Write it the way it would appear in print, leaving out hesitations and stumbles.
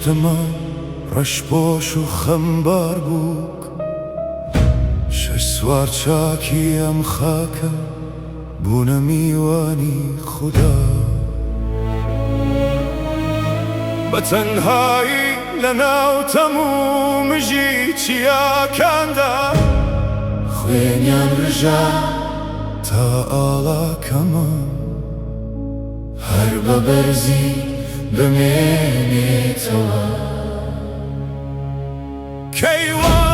نیشتمان ڕەشپۆش و خەمبار بووک. شەسوار چاکی ئەم خاکە بوونە میوانی خودا. بە تەنهایی لە ناو تەم و مژی چیاکاندا. خوێنیان ڕژا تا ئاڵاکەمان هەر بە بەرزی بمێنێتەوە. کەیوان.